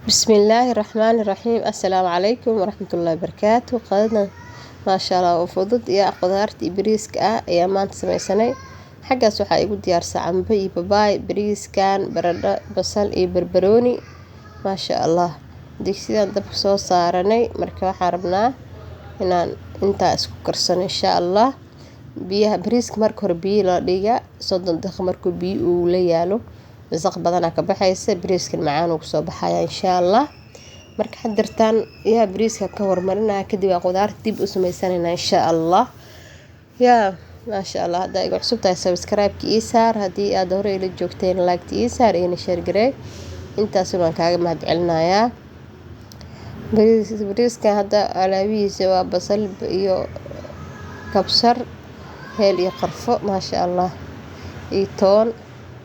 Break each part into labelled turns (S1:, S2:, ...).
S1: Bismillaahi Raxmaani Raxiim. Assalaamu calaykum waraxmatullaahi wabarakaatu. Qadadan maasha Allah oo fudud iyo qudaarta iyo bariiska ah ayaa maanta sameysanay. Xaggaas waxaa igu diyaarsan cambo iyo babaay, bariiskan, baradho, basal iyo barbarooni. Maasha Allah. Digsidan dabka soo saaranay. Marka waxaan rabnaa inaan intaa isku karsano, insha Allah. Biyaha bariiska marka hore biyo la dhigaa 30 daqiiqo. Markuu biyo uu la yaalo, wasaq badanaa ka baxaysa, bariiskan macaan uu kusoo baxaya, insha Allah. Marka hadirtaan yaa bariiska ka hormarinaya, kadib aa qudaarta dib u sameysanayna, insha Allah. Yaa maasha Allah, haddaa igu cusub tahay, subscribe-ka ii saar. Haddii aad hore ila joogteen, like-ta ii saar, iina share garee. Intaasuna waan kaaga mahad celinayaa. Bariiskan hadda alaabihiisa waa basal iyo kabsar, heel iyo qarfo, maasha Allah, iyo toon.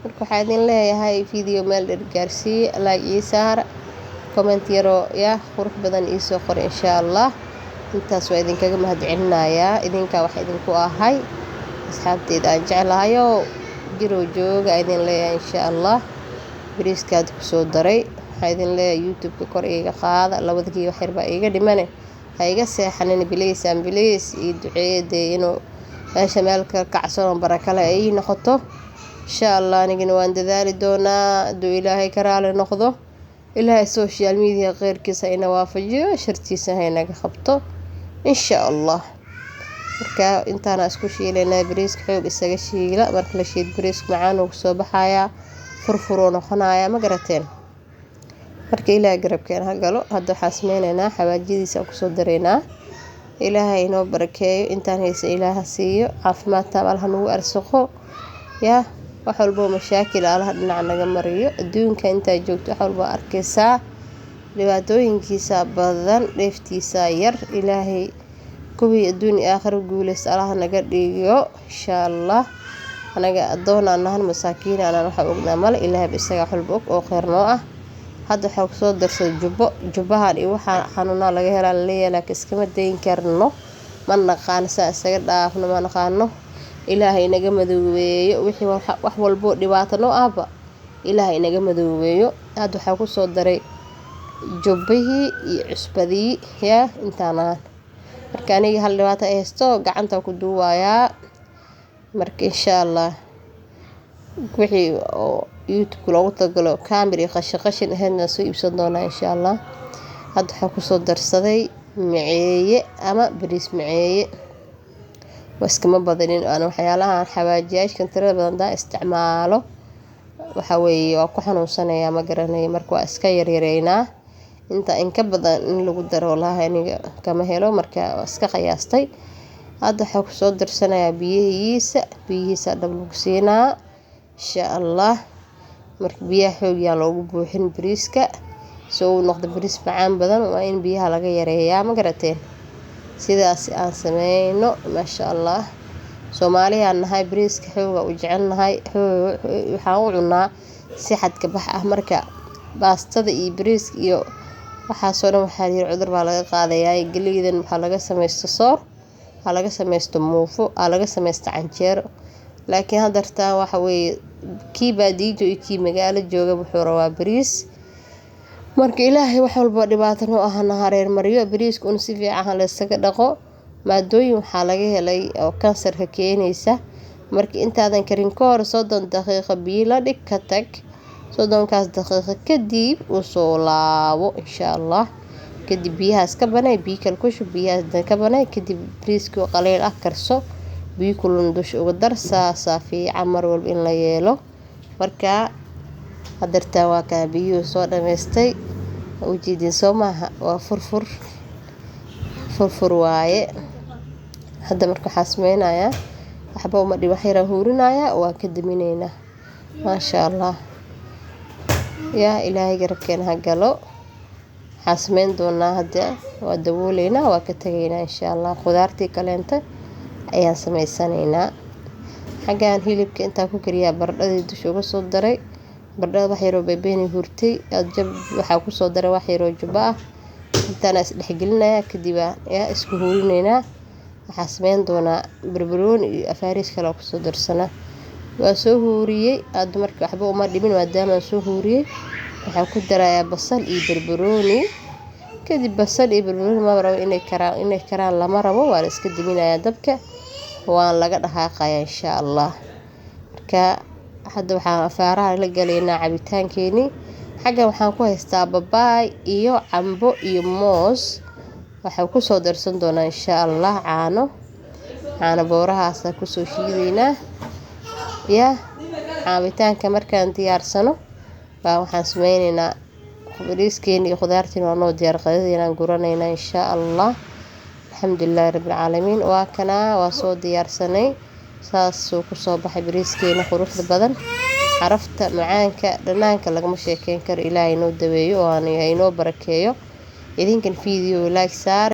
S1: Marka waxaa idin leeyahay, video meel dheer gaarsiiye, like ii saar, comment yaroo yaa qurux badan iisoo qoray, insha Allah. Intaas waa idinkaga mahad celinayaa. Idinkaa wax idinku ahay, asxaabteyda aan jeclahayo, jirow jooga idin leeyahay, insha Allah. Bariiskaad kusoo daray. Waxaa idin leeyahay, YouTube-ka kor iiga qaada. Labada kii wax yar baa iiga dhimane, ha iga seexanin, please and please. Ii duceeyadee inuu meesha meel ka kacsan oo barakale ay ii noqoto, insha Allah. Anigana waan dadaali doonaa hadduu Ilaahay ka raali noqdo. Ilaahay social media kheyrkiisa ina waafajiyo, shartiisa ha inaga qabto, insha Allah. Marka intaana isku shiilaynaa. Bariiska xoog isaga shiila. Marka la shiid, bariiska macaan uu kusoo baxayaa, furfuruu noqonayaa, ma garateen? Marka Ilaahay garabkeena ha galo. Hadda waxaa sameyneynaa, xawaajiyadiisa kusoo dareynaa. Ilaahay inoo barakeeyo. Intaan haysa Ilaaha siiyo caafimaad taam, Allaha nagu arsuqo. Yaa wax walbo mashaakil Allaha dhinac naga mariyo. Adduunka intaa joogto wax walbo arkaysaa, dhibaatooyinkiisa badan, dheeftiisa yar. Ilaahay kuwii adduun iyo aakhiro guuleysta Allaha naga dhigo, insha Allah. Anaga adoon aan nahan, masaakiin aanan, waxa ognaa male. Ilaahay isaga wax walba og oo kheyr noo ah. Hadda waxaa kusoo darsaday jubbo. Jubbahan iyo waxaa xanuunaa laga helaa laleeyahay, laakiin iskama dayn karno. Ma naqaano saa isaga dhaafno, ma naqaano. Ilaahay naga madoobeeyo wixii wax walbo dhibaato noo ahba, Ilaahay naga madoobeeyo. Hadda waxaa kusoo daray jubbihii iyo cusbadii. Yaa intaanaan marka aniga hal dhibaato ay haysto, gacanta ku duubayaa. Marka insha Allah wixii oo YouTube loogu tagalo, camera iyo qashin qashin ahaydna soo iibsan doonaa, insha Allah. Hadda waxaa kusoo darsaday maceeye ama bariis maceeye. Waa iskama badanin. Aan waxyaalahan xawaajiyaashkan tirada badan daa isticmaalo, waxa weeye waa ku xanuunsanayaa, ma garanayo. Marka waa iska yaryareynaa. Inta in ka badan in lagu daro, wallaahi aniga kama helo. Marka waa iska qiyaastay. Hadda waxaa kusoo darsanayaa biyihiisa. Biyihiisa dhab lagu siinaa, insha Allah. Marka biyaha xoog yaan loogu buuxin bariiska. Si uu noqdo bariis macaan badan, waa in biyaha laga yareeyaa, ma garateen? Sidaas aan sameyno, maasha Allah. Soomaaliyaan nahay, bariiska xooga u jecelnahay, waxaan u cunaa si xadka bax ah. Marka baastada iyo bariiska iyo waxaasoo dhan waxaa yiri cudur baa laga qaadayaa. Galeydan waxaa laga sameysto soor, waxaa laga sameysto muufo, waxaa laga sameysto canjeero. Laakiin haddartaan waxa weeye kii baadiyo iyo kii magaalo jooga wuxuu rabaa bariis. Marka Ilaahay wax walbo dhibaato noo ahna hareer mariyo. Bariiska un si fiican la isaga dhaqo. Maadooyin waxaa laga helay oo kansarka keenaysa. Marka intaadan karin ka hor 30 daqiiqo biyo la dhig, ka tag. 30-kaas daqiiqo kadib usoo laabo, insha Allah. Kadib biyahaas ka banay, biyo kale ku shub, biyahaas ka banay. Kadib bariiskii oo qaleyl ah karso, biyo kulul dusha uga dar. Saasaa fiican mar walba in la yeelo. Marka hadartaan waa kaa biyuhu soo dhameystay, ujeedin soo maaha? Waa furfur furfur waaye. Hadda marka waxaa sameynayaa, waxba uma dhib, wax yaraan huurinayaa, waa ka daminaynaa, maasha Allah. Yaa Ilaahay garabkeena ha galo. Waxaa sameyn doonaa hadda, waa dabooleynaa, waa ka tegaynaa, insha Allah. Qudaartii kaleenta ayaan sameysanaynaa. Xaggaan hilibka intaa ku kariyaa, baradhadii dusha uga soo daray. Baradhada wax yaroo bebeeni hurtay, jab waxaa kusoo daray wax yaroo jubbo ah. Intaana isdhexgelinayaa, kadib yaa isku huurinaynaa. Waxaa sameyn doonaa barbarooni iyo afaariis kale oo kusoo darsanaa. Waa soo huuriyey hadda. Marka waxba uma dhimin maadaama aan soo huuriyey. Waxaan ku darayaa basal iyo barbarooni. Kadib basal iyo barbarooni ma rabo inay karaan, inay karaan lama rabo, waa la iska daminayaa dabka, waan laga dhaqaaqayaa insha Allah. Marka hadda waxaan afaaraha la galaynaa cabitaankeenii. Xaggan waxaan ku haystaa babaay iyo cambo iyo moos. Waxaan kusoo darsan doonaa insha Allah caano, caano boorahaasa kusoo shiidaynaa. Yaa cabitaanka markaan diyaarsano baa waxaan sameyneynaa bariiskeeni iyo khudaartiin waa noo diyaar, qadadiinaan guranaynaa insha Allah. Alxamdulilaahi rabbil caalamiin. Waa kanaa, waa soo diyaarsanay, saasuu kusoo baxay bariiskeena quruxda badan, carafta, macaanka, dhanaanka lagama sheekeyn karo. Ilaahay inoo daweeyo oo inoo barakeeyo. Idinkan video like saar.